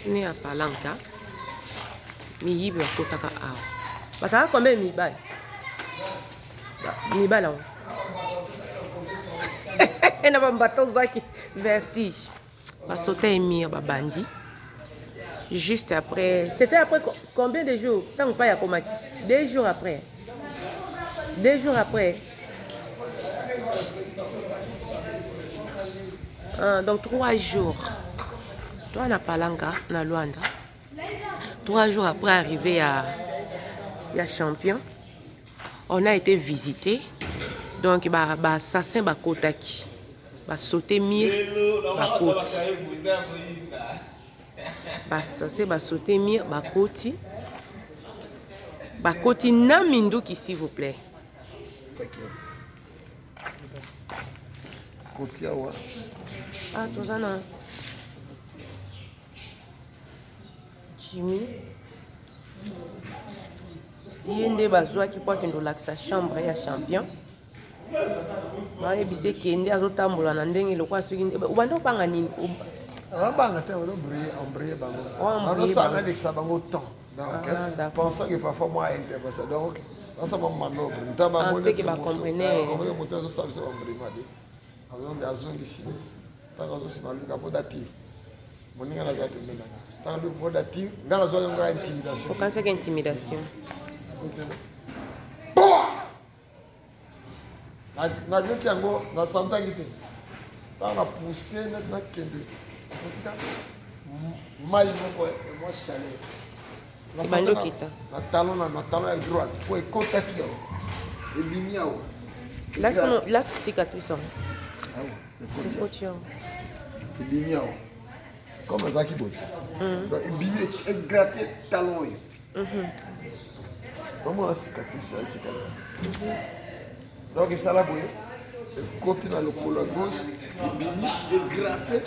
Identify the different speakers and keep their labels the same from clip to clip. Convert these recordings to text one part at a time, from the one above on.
Speaker 1: Ne ya palanka miyibi bakotaka awa bazalaka combien mibali mibali yango na bambata ozwaki vertige basote emir babandi juste après c'était après combien de jours ntango pai akomaki 2 jours après 2 jours après. Ah, donc 3 jours toi na Palanka na Luanda, 3 jours après arrivé ya champion, on a été visité. Donc ba assassin bakotaki, basaute mur, bakoti, ba assassin basaute mur, bakoti, bakoti na minduki, s'il vous plaît.
Speaker 2: Koti awa.
Speaker 1: Ah, toza na Jimmy, ye nde bazwaki mpo akende olakisa chambre ya champion. Bayebisa ekende, azotambola na ndenge lokola soki obandi obanga nini.
Speaker 2: Babanga te, embrouiller bango.
Speaker 1: Oh, embrouiller
Speaker 2: Bazosala
Speaker 1: bango.
Speaker 2: Nalekisa bango temps donc
Speaker 1: Ah, d'accord.
Speaker 2: pensant que parfois moi intervention, donc nasala manœuvre ntango
Speaker 1: Ah, c'est que bacomprenait.
Speaker 2: Moto azosala biso bambrima de azongi, azongisi. Ntango azosima luka mpo datire moninga nazala pembeni na nga. Ntango luka mpo datire nga, nazwaki nga intimidation.
Speaker 1: Okanisaki intimidation.
Speaker 2: Nayoki yango, nasantaki te. Ntango na pousse neti nakende, nasantika mai moko mwa chaleur.
Speaker 1: Ebandi okita.
Speaker 2: Na talon, na talon ya droite, po ekotaki awa, ebimi awa.
Speaker 1: Lakisa cicatrice yango.
Speaker 2: Awa ekoti.
Speaker 1: Ekoti yango.
Speaker 2: Ebimi awa comme ezalaki boye. Donc ebimi, egratte talon oyo. Omona cicatrice ya etikali. Donc esala boye, ekoti na lokolo ya gauche, ebimi, egratte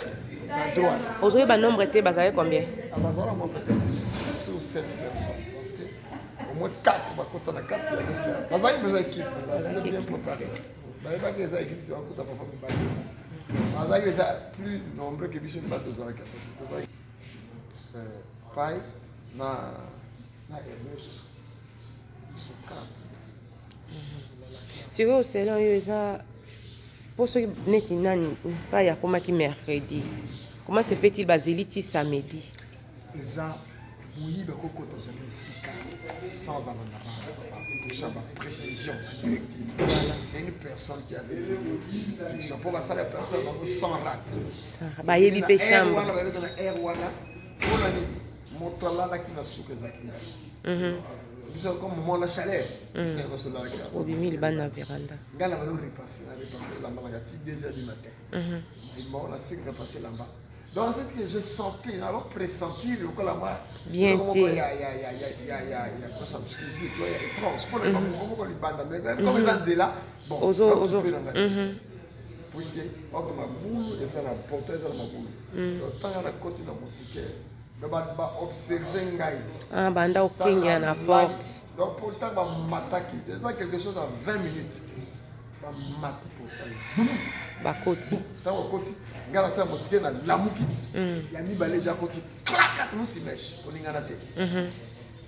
Speaker 2: na droite.
Speaker 1: Ozoyeba nombre te, bazali combien?
Speaker 2: Bazala mwa peut-être 6 ou 7 personnes, parce que au moins 4 bakota na kati ya dossier. Bazalaki mpenza équipe, bazalaki bien préparé. Bayebaki eza équipe, se bakota papa mibale, bazalaki déjà plus nombreux que biso mibale. Tozalaki, parce que tozalaki pai na Ernest, biso 4.
Speaker 1: Sikoyo selon oyo eza mpo soki neti nani pai akomaki mercredi, comment se fait-il bazeli ti samedi?
Speaker 2: Eza moyibi akokota jamais esika sans azala na ba baprécision, badirective. C'est une personne qui avait des instructions mpo basala personne bango sans rate.
Speaker 1: Bayebi mpe chambre.
Speaker 2: Wana bayebaki na aire wana. Mpona nini moto alalaki na suka ezalaki ngai. Biso comme moment na chaleur, biso yango solalaki.
Speaker 1: Obimi libanda na veranda.
Speaker 2: Ngai na bano repasse, na repasse elamba nanga ti 2 heures du matin. Bon, na siki repasse elamba. Donc c'est que je sentais, j'avais pressenti lokola mwa
Speaker 1: Bien
Speaker 2: eloko moko
Speaker 1: te.
Speaker 2: Ya kosa esquisite, ya étrange mpona mouvement moko libanda, mais comme eza nzela, bon,
Speaker 1: Ozo
Speaker 2: occupé na ngai puisque oke mabulu eza na porto, eza na mabulu. Donc ntango nakoti na moustiquaire, donc baobserve ngai.
Speaker 1: Ah, banda okengela na porte.
Speaker 2: Donc pour ntango bamataki, eza quelque chose à 20 minutes, bamati portail.
Speaker 1: Bakoti.
Speaker 2: Ntango akoti, ngai nasala mosike, na lamuki ya mibale eza akoti, clakat musi meshe koningana te.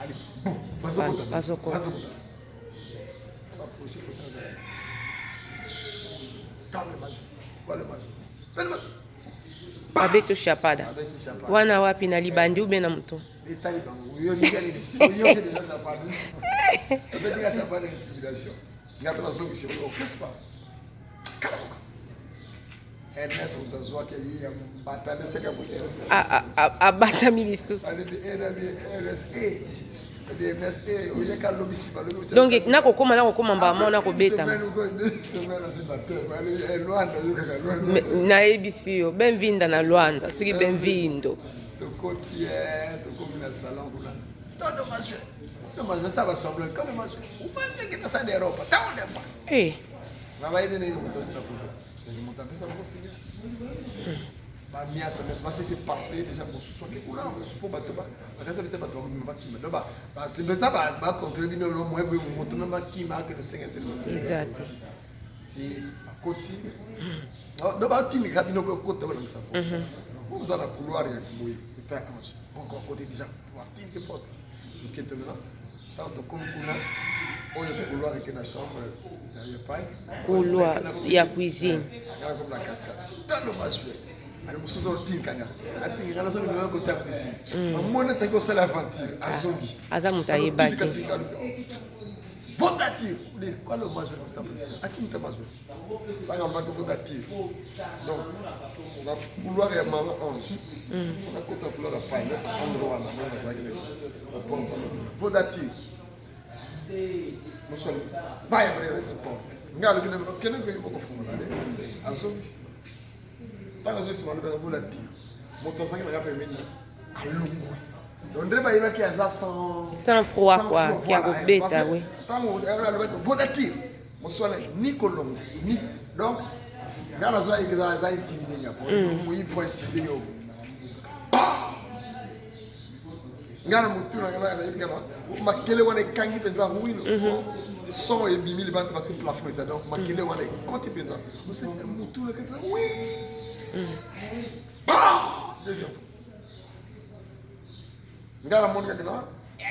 Speaker 2: Ali bu, bazokota.
Speaker 1: Bazokota.
Speaker 2: Bazokota, baproche kota, calme, calme.
Speaker 1: Babeti chapada.
Speaker 2: Babeti chapada.
Speaker 1: Wana wapi, na libandi ou bien na moto?
Speaker 2: Etali bango, oyoki nini? Oyoki déjà chapada, abetinga chapada, intimidation. Ngai mpe nazongisi: "Qu'est-ce qui se passe?" Kalamuka Ernest, moto azwaki ye ya mbata neseka.
Speaker 1: Abatami lisusu.
Speaker 2: Alobi Ernest, Ernest, oyeka lobi nsima, lobi.
Speaker 1: Donc nakokoma mbamo nakobetama.
Speaker 2: Lwanda, oyokaka Lwanda.
Speaker 1: Nayebisi yo, benvinda na Lwanda, soki benvindo.
Speaker 2: Tokoti, tokomi na salon kuna. Todo maswe todo basemblant kame maswe ubandeke nasala Europa taondemba. Nga bayebi ndenge moto oti na poto, seki moto apesa bango signal, bamiasa nyonso basese parpe déjà. Mosusu ake kuna, mosusu mpo bato bakasa bete, bato bakobima, bakima. Donc beta bacontre bino lo moye boye, moto me bakima, akende osenga te.
Speaker 1: Eza te.
Speaker 2: Ti bakoti, donc bakimika bino mpe okota, bolangisa po. Oza na couloir ya boye epai ya Ange, moko akoti déjà atindi porte, tokete. Maintenant, ntango tokomi kuna, oyo couloir eke na chambre ya epai.
Speaker 1: Couloir ya cuisine.
Speaker 2: Nga komi na katikati, talo mazwe ali mosusu azotinkanga, atinkinga, nazomema kota ya cuisine, amoni ataki kosala aventure, azongi.
Speaker 1: Aza moto ayebaki.
Speaker 2: Voda tire kwalo mazwe na position akinta mazwe, ntango alobaki voda tire. Donc na couloir ya mama Ange, nakota couloir ya pai endroit wana nde nazalaki na porte. Voda tire, mosali baya brese porte. Nga alobi na kende koyi bokofungola de. Azongisi, ntango azongisi, malobaka voda tire, moto azalaki nanga pembeni alongwe. Donc nde bayebaki aza sans
Speaker 1: Sans froid quoi, ki ya kobeta, oui.
Speaker 2: Ntango alobaki voda tire, moswana ni kolonga ni. Donc nga nazwa eza intimide, nga moyi po intimide yo nga na motu na nga nayebi kaka makele wana ekangi mpenza ruine, son ebimi libanda parce que plafond eza. Donc makele wana ekoti mpenza motu na kati, oui. Deuxième fois, nga namoni kaka na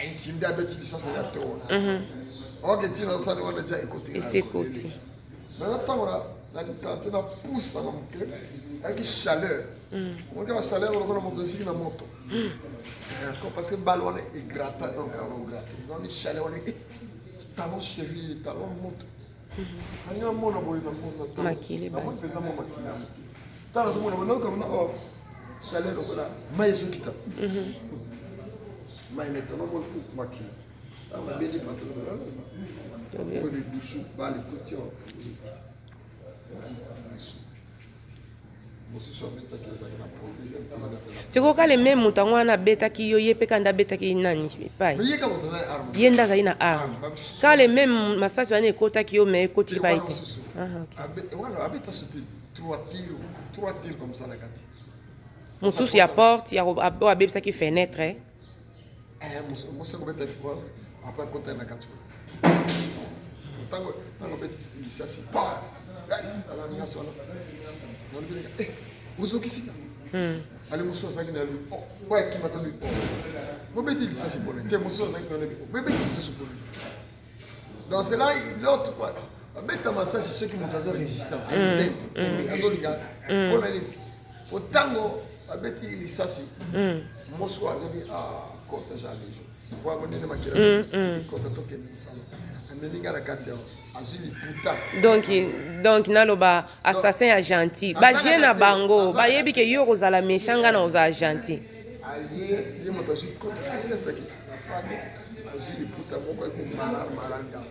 Speaker 2: intimide, abeti lisasi ya to wana. Ok, ntina osali wana dia ekoti.
Speaker 1: Esi ekoti.
Speaker 2: Maintenant, ntango na te na pusaka moke, ayaki chaleur, omoki ba chaleur lokola moto esiki na moto, parce que balle wana egrata. Donc ogratte, donc chaleur wana, talon, cheville, talon, moto alingi namona boye, namona
Speaker 1: Makili.
Speaker 2: Namoni mpenza mwa makili ya moke. Ntango nazomona boye, nayoka mona chaleur lokola mai ezokita, mai neta, namoni makili. Ntango nabeli bato oyo lidusu, balle ekoti awa. Mosusu abetaki ezalaki na deuxième tir.
Speaker 1: Sikoyo kale me moto yango wana abetaki yo, ye mpe kanda abetaki nani epai?
Speaker 2: Mais ye kaka moto aza na arme.
Speaker 1: Ye nde azali na arme. Kale même masasi wana ekotaki yo, me ekoti pai te. Ah, ok.
Speaker 2: Wana abeta soki trois tirs, trois tirs comme ça na kati.
Speaker 1: Mosusu ya porte ya oyo abebisaki fenêtre.
Speaker 2: Mosi akobeta, après akota na kati. Ntango abeti lisasi, ala nyonso wana, nalobi: "Ozokisika." Ali mosusu azalaki na lui, oyo akimaka, lui: "Bobeti lisasi mpona te." Mosusu azalaki na lui: "Bobeti lisasi mpona." Donc c'est là l'autre quoi, babeta masasi soki moto aza résistant, azolinga mpona nini. Po ntango babeti lisasi, mosiko azobi kota ja lejo po yango ndenge makila kota, tokende na salon. Amemi nga na kati awa, azwi liputa.
Speaker 1: Donc naloba assassin ya gentil, baje na bango bayebi ke yo kozala méchant, nga na kozala gentil.
Speaker 2: Aye, ye moto azwi kota, asentaki nafandi, azwi liputa moko ekomararmaranga,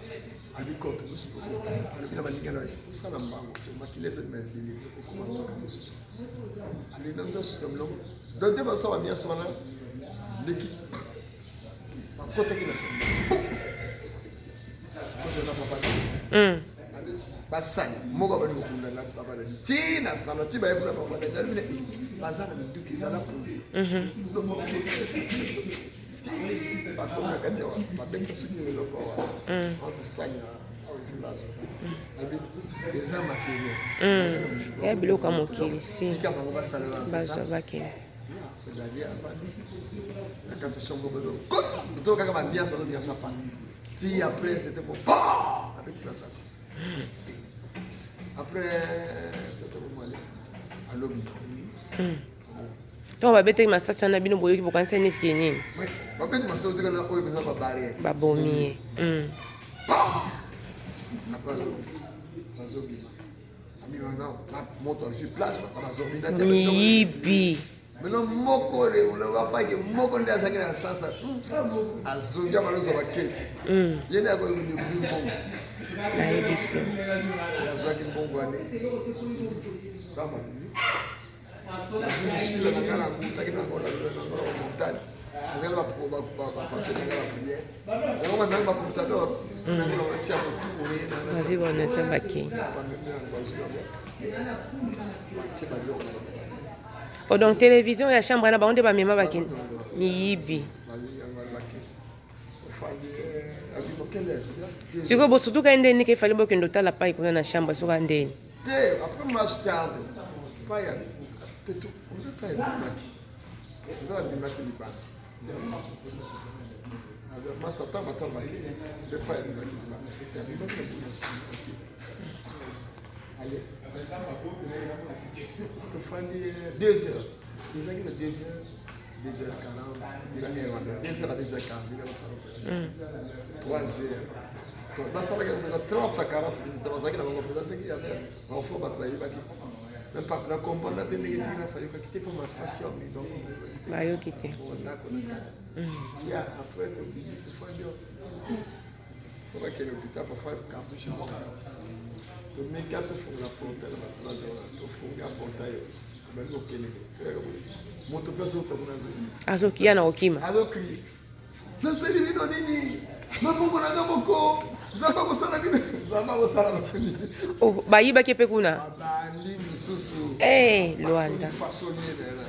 Speaker 2: alobi kota mosusu, alobi na baninga na ye: "Osala mbango so makila ezobima ebele, ekokoma makambo mosusu." Alinda nyonso na biloko. Donc nde basala nyonso wana, ndeki bakotaki na kota na papa. Basali moko bali kokunda na papa na ti na salon, ti baye kuna, papa na nalobi na baza na minduki, ezala posé ti bakomi na kati awa, babeta soki eloko awa entre sani awa evi, bazo abi eza matériel.
Speaker 1: Ya biloko ya mokili si.
Speaker 2: Tika bango basalela.
Speaker 1: Bazwa, bakende.
Speaker 2: Dadi avandi na kati ya chambre, bodo to kaka bambiance wana, ambiance apa ti. Après c'était pour abeti basasi. Après c'était pour aller alobi.
Speaker 1: Ntango babetaki masasi wana, bino boyoki, bokanisa neti nini?
Speaker 2: Babeti masasi, otikana oyo mpenza babarrière.
Speaker 1: Babomi ye.
Speaker 2: Après bazobima, abima na moto, azwi place bazordinateur.
Speaker 1: Miyibi.
Speaker 2: Maintenant moko bapaki moko nde azalaki na sasa, azongi, abalozwa baketi, ye nde akoki kodécouvrir mbongo.
Speaker 1: Nayebi so.
Speaker 2: Azwaki mbongo ane kama mosila na ngai, namutaki nango na montagne, azali bapapier na ngai, baprière yango, bamemi bacomputador nango na batia motu.
Speaker 1: Bazwi baordinateur, bakei.
Speaker 2: Bamemi yango, bazwi yango, batie babiloko na bango.
Speaker 1: Oh, donc télévision ya chambre na bango nde bamema, bakende, miyibi. Sikoyo bosutuka ye ndeni ke efali bokende otala pai kuna na chambre, soka ndeni?
Speaker 2: Te, après match tarde paya. Mpe ebimaki eza abimaki libanda masta ntango atambaki mpe pa ebimaki libanda abimaki na kuna nsima. Ok, allez, tofandi 2 heures, ezalaki na 2 heures, 2h40, 2h à 2h40 ndenge basala opération, 3 heures basalaki yango mpenza, 30 à 40 minutes bazalaki na bango mpenza. Soki yave renfort, bato bayebaki na comprendre te ndenge tina fayokaki te mpo masasi ya bango.
Speaker 1: Bayoki te.
Speaker 2: Ndako na kati ya après tobimi, tofandi po bakende hôpital. Parfois cartouche eza na kati. Tomeka tofungola portail na ba 3 heures, tofunga portail, obandi kokende, moto mpe azota kuna, azoyima.
Speaker 1: Azokiya na kokima.
Speaker 2: Azocrier: "Nasali bino nini? Mabongo na nga moko, Nzambe akosala bino, Nzambe akosala bino nini?"
Speaker 1: Oh, bayibaki mpe kuna.
Speaker 2: Babandi mosusu.
Speaker 1: Eh, Lwanda.
Speaker 2: Pasoli ye na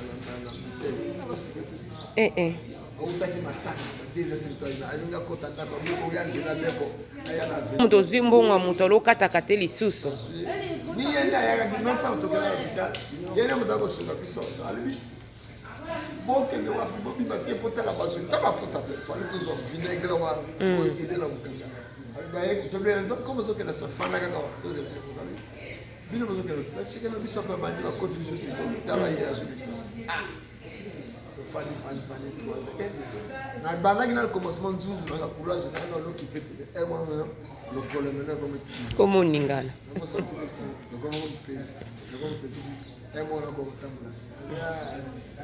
Speaker 2: te na basécurité.
Speaker 1: Eh, eh.
Speaker 2: Autaki matanga ba 2h, alingi akota ndako moko oya nzela ndeko aya na
Speaker 1: Moto ozwi mbongo ya moto, alokataka te lisusu.
Speaker 2: Ni ye nde ayakaki même ntango tokenda na hôpital, ye nde moto akosunga biso. Alobi: "Bokende wapi? Bobima te po tala bazwi ntango apota te." Fale tozwa vinaigre wana ede na mokanda. Tobela comme ozokenda safanda kaka, tozela bino bozokende. Baexpliquer na biso apa bandi bakoti biso sikoyo. Tala, ye azwi lisasi. Tofandi fandi fandi 3 heures. Nabandaki na commencement nzunzu nanga courage nanga oloki pe te mwana lokolo mena komi.
Speaker 1: Komoningana.
Speaker 2: Nakosanti lokolo moko mpesi, lokolo mpesi mwana kokotambola.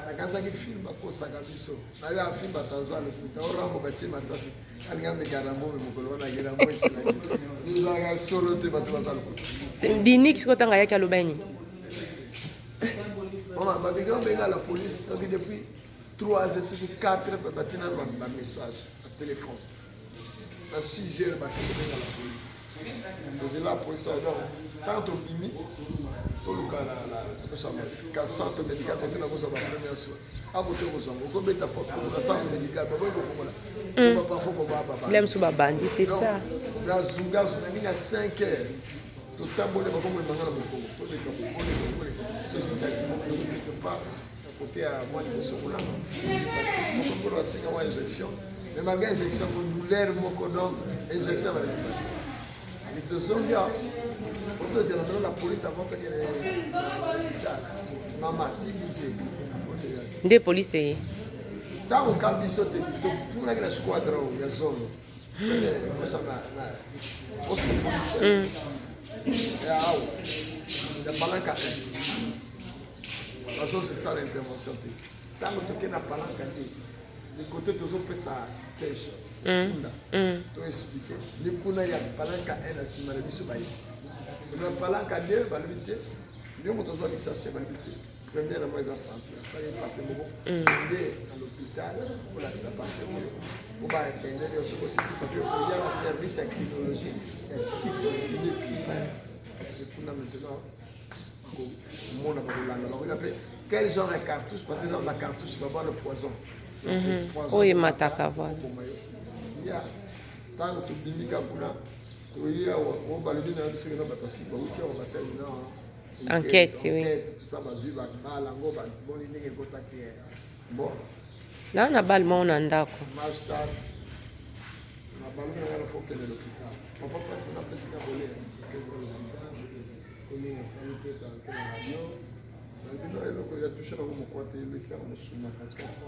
Speaker 2: Nakanisaki film bakosaka biso, nayo film bato aza lokuta. Orambo batie masasi, alinga meka Rambo, me mokolo wana ake Rambo esilaki. Ezalaka solo te, bato baza lokuta.
Speaker 1: Dinik sikoyo ntango ayaki, aloba nini?
Speaker 2: Mama, babiki obenga la police soki depuis 3 heures, soki 4 heures, batina bamessage na téléphone. Na 6 heures bakende benga la police, tozela police. Donc ntango tobimi, toluka ka centre médical, bakenda kozwa bapremière soin. Akote kozwa ngo, okobeta porte na centre médical, baboyi kofongola parfois kobaba.
Speaker 1: Bila mosusu babandi, c'est ça.
Speaker 2: Nazunga azunga mingi na 5 heures, totamboli, bakomemanga na mokongo, toleka boleka boleka, tozwi taxi moko quelque part na côté ya mwa liboso kuna. Taxi tokombolo, batinga mwa injection, mais malgré injection ko douleur moko, donc injection balesima. Ali tozongi awa po tozela meno la police avant tokende hôpital. Mama tilise.
Speaker 1: Nde polise ye.
Speaker 2: Ntango ka biso te, topunaki na squadron ya zone kosa na poste de police ya awa ya Palanka 1, bazosala intervention te. Ntango tokei na Palanka te, likote tozopesa keshe funda, toexpliquer ni kuna ya Palanka 1 na nsima na biso baye na Palanka 2 balobi te, yo moto ozwa licencié, balobi te. Première yango eza santé, asali papier moko nde na l'hôpital kolakisa papier oyo po bainterne yo. Soki osisi papier, oya na service ya criminologie ya cycle unique kuna. Maintenant bakomona, bakolanda, bakoyeba mpe quel genre ya cartouche, parce que eza bacartouche babwa le poison.
Speaker 1: Oyo emataka, voilà.
Speaker 2: Ya ntango tobimika kuna, toyi awa oyo balobi na biso kena bato asiki bauti awa, basali na
Speaker 1: Enquête, oui.
Speaker 2: Enquête, tout ça, bazwi babala yango, bamoni ndenge ekotaki. Bon.
Speaker 1: Naa na bale moko na ndako.
Speaker 2: Master na balobi na nga: "Fo okende l'hôpital, papa presque napesi na bole." Okende l'hôpital, komi nasali mpe ke na radio, balobi no eloko ya touche nango mokwa te, eleki kaka mosuma katikati,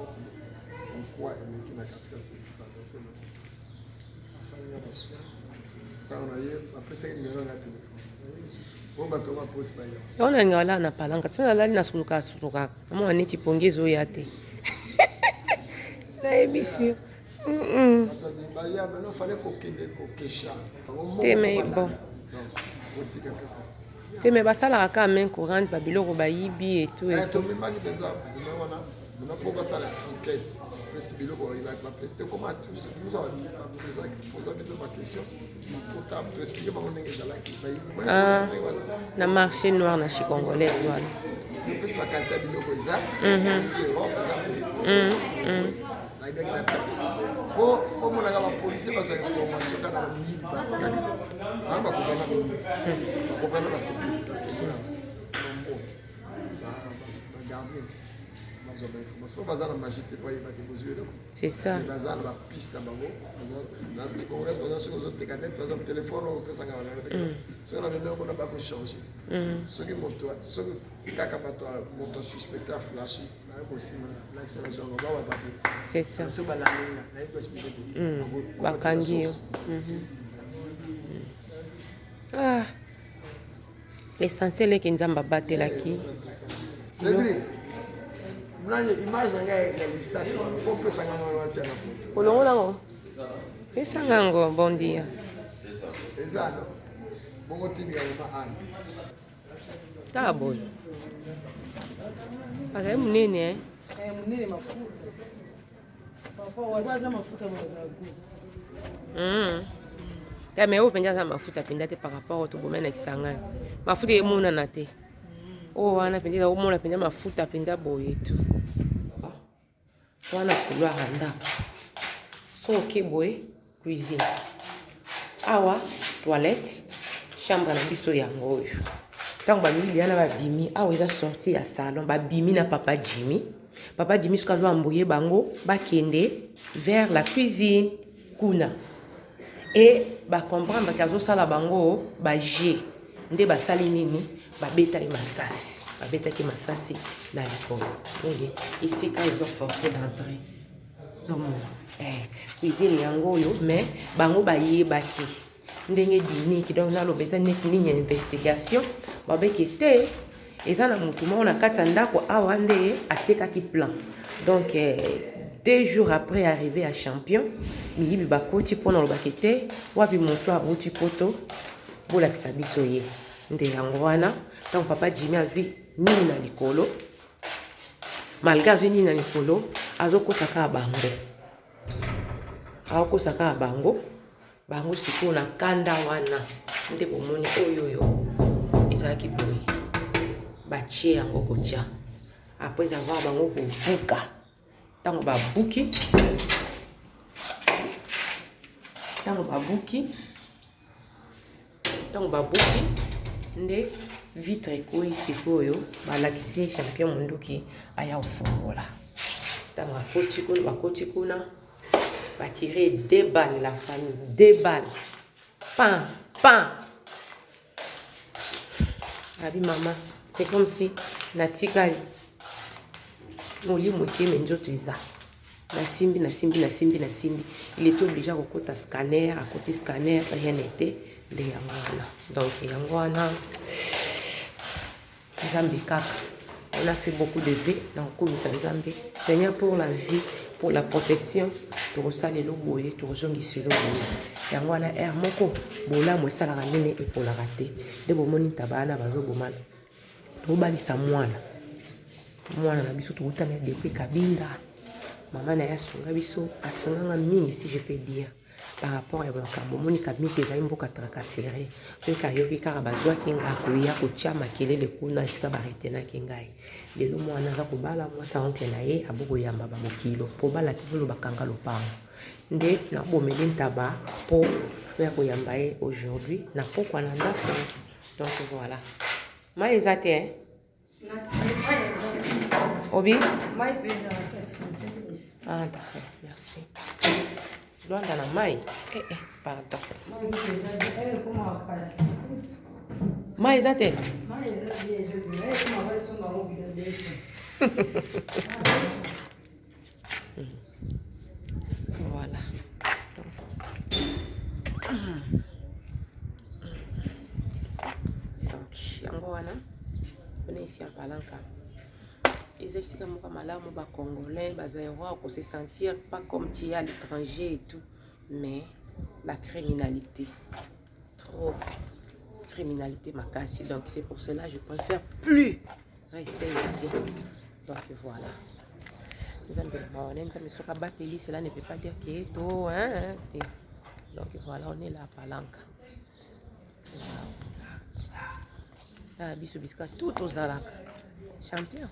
Speaker 2: mokwa eleki na katikati. Asali nga basoin. Ntango na ye bapesaki nimero na telefone oyo bato baposi baya.
Speaker 1: Yango nalinga olala na Palanka te. Nalali na sulukaka sulukaka, namona neti pongi ezoya te, nayebisi yo.
Speaker 2: Baya maintenant, fallait kokende kokesha.
Speaker 1: Te, mais bon.
Speaker 2: Otika kaka.
Speaker 1: Te, mais basalaka kaka main courante, babiloko bayibi etu.
Speaker 2: Etu tomemaki mpenza wana mona mpo basala enquête, pesi biloko bapesi te. Koma tous poza biso baquestion, makota, toexpliquer bango ndenge ezalaki.
Speaker 1: Na marché noir na chez congolaise wana.
Speaker 2: Topesi baqualité ya biloko eza ti Europe eza nayebaki na temps po omonaka bapolisier bazwa information kaka na miyibi, kaka bango bakokana miyibi, bakokana basécurité, bamboka, bagardien. Bazwa ba information po baza na magie te, po bayebaki bozwi eloko.
Speaker 1: C'est ça.
Speaker 2: Mais baza na ba piste na bango, na cité congolaise baza, soki ozoteka net, par exemple téléphone oyo opesanga wana, soki na memi kuna, bakochange. Soki moto, soki kaka bato, moto asuspecte, aflashe, baye kosima lakisa na zwango bawa babe.
Speaker 1: C'est ça.
Speaker 2: Soki balangi nga, nayebi koexplike te.
Speaker 1: Bakangi yo. Ah. L'essentiel eke Nzambe abatelaki.
Speaker 2: Cédric, nani image na ngai ya lisasi wana, fo opesanga ngo wana, tia na foto.
Speaker 1: Olongola ngo, pesanga yango. Bon dia.
Speaker 2: Eza no bongo, tindika mama Anne.
Speaker 1: Kaka boye, azali monene, eh?
Speaker 3: Monene, mafuta papa aza mafuta bazala.
Speaker 1: Te, me oyo mpenza aza mafuta mpenza te par rapport tobomai na Kisangani. Mafuta emonana te. Oyo wana mpenza eza omona mpenza mafuta mpenza boye tu. Wana couloir ya ndako. So oke boye, cuisine awa, toilette, chambre na biso yango oyo. Ntango bamiyibi wana babimi awa, eza sortie ya salon. Babimi na papa Jimmy. Papa Jimmy soki azwa mboye bango, bakende vers la cuisine kuna e bacomprendre ke azosala bango baje. Nde basali nini? Babetaki masasi, babetaki masasi na likolo. Oye esika ezo force d'entrée, ozomona cuisine yango oyo. Mais bango bayebaki ndenge diniki. Donc naloba eza neti nini ya investigation. Babeki te, eza na motu moko na kati ya ndako awa nde atekaki plan. Donc 2 jours après arrivé ya champion, miyibi bakoti mpona olobaki te wapi motu awuti poto, bolakisa biso ye. Nde yango wana, ntango papa Jimmy azwi nini na likolo, malgré azwi nini na likolo, azokosa kaka bango, akokosa kaka bango. Bango sikoyo na kanda wana nde bomoni oyo oyo ezalaki boye, batie yango kotia. Après avoir bango kobuka, ntango babuki, ntango babuki, ntango babuki nde vitre ekwei. Sikoyo balakisi ye champion Munduki aya kofungola. Ntango akoti kuna, bakoti kuna, batire deux balles, la famille, deux balles, pan pan. Abi mama, c'est comme si natikali molimo ekeme, nzoto eza nasimbi, nasimbi, nasimbi, nasimbi. Il était obligé akokota scanner, akoti scanner, rien n'était. Nde yango wana. Donc yango wana, Nzambe kaka. On a fait beaucoup de vœux na kokumisa Nzambe, Seigneur, pour la vie, pour la protection. Tokosala elo boye, tokozongisa elo boye. Yango wana, aire moko bolamu esalaka nini, epolaka te. Nde bomoni ntaba wana bazobomana. Tokobalisa mwana, mwana na biso tokutana depuis Kabinda. Mama na ye asunga biso, asunganga mingi, si je peux dire, par rapport ya makambo. Omoni, Kabinda ezali mboka tracasserie. Soki ayoki kaka bazwaki ngai, akoya kotia makelele kuna esika baretenaki ngai. Lelo mwana aza kobala mwasi ya oncle na ye, abokoyamba babokilo kobala te, polo bakanga lopango. Nde nabomeli ntaba mpo oya koyamba ye aujourd'hui na pokwa na ndako. Donc voilà, mai eza te, eh? Obi. Ah, d'accord, merci. Lwanda na mai. Eh, eh, pardon. Mai eza te. Voilà. Donc, yango wana, on est ici en Palanca. Eza esika moko malamu, bacongolais, bazaïrois se sentir pas comme tu es à l'étranger et tout. Mais la criminalité, trop criminalité makasi. Donc c'est pour cela que je préfère plus rester ici. Donc voilà, Nzambe na mawa, Nzambe soki abateli, cela ne veut pas dire que to, hein, te. Donc voilà, on est là à Palanca. Sala biso bisika tout tozalaka. Champion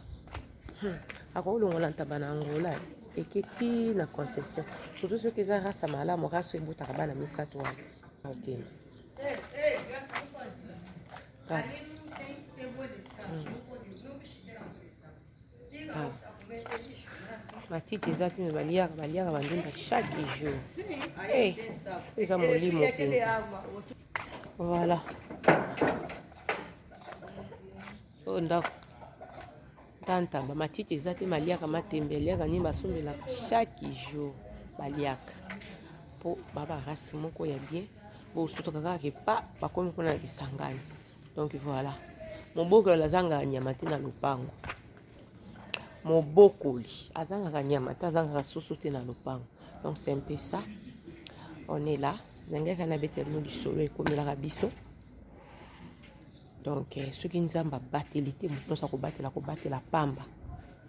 Speaker 1: akolongola ntaba na Angola, eketi na concession, surtout soki eza race malamu, race oyo ebotaka bana misato wana. Okende. Matiti eza te, me baliaka baliaka bandunda chaque jour. Hey, eza molimo mpenza. Voilà. Oyo ndako ntantamba, matiti eza te, maliaka matembe, aliaka nini, basombelaka chaque jour, baliaka mpo ba race moko ya bien. Bosutaka kaka ke pa bakomi kuna na Kisangani. Donc voilà, mobokoli azangaka nyama te na lopango. Mobokoli azangaka nyama te, azangaka soso te na lopango. Donc c'est un peu ça, on est là. Nangaka nabetela bino lisolo ekomelaka biso. Donc soki Nzambe abateli te, moto nyonso akobatela kobatela pamba.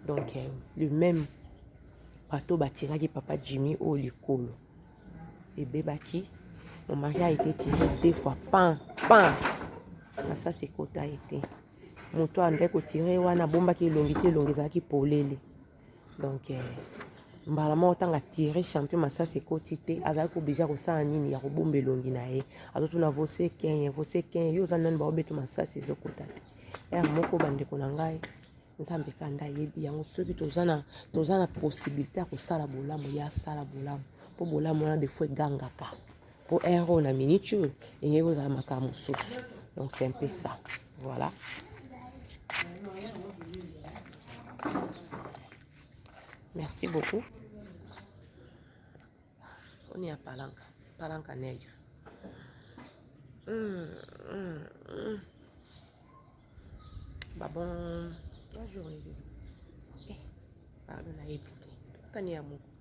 Speaker 1: Donc le même bato batiraki papa Jimmy oyo likolo ebebaki. Mon mari a été tiré deux fois, pan pan, masasi ekota ye te. Moto andaki kotire wana abombaki elongi te, elongi ezalaki polele. Donc mbala moko ntango atire champion, masasi ekoti te, azalaki obligé kosala nini? Ya kobomba elongi na ye. Azotuna: "Você quem? Você quem? Yo oza nani?" Baobeta masasi, ezokota te. Ere moko, bandeko na ngai, Nzambe kanda ayebi yango. Soki toza na possibilité ya kosala bolamu, ya asala bolamu, mpo bolamu wana des fois egangaka, mpo ere oyo na minute oyo engeki kozala makambo mosusu. Donc c'est un peu ça, voilà. Merci beaucoup. On est à Palanca, Palanca Nègre. Bah bon, bonne journée bébé. Eh, pardon, nayebi te. Tokutani ya moko.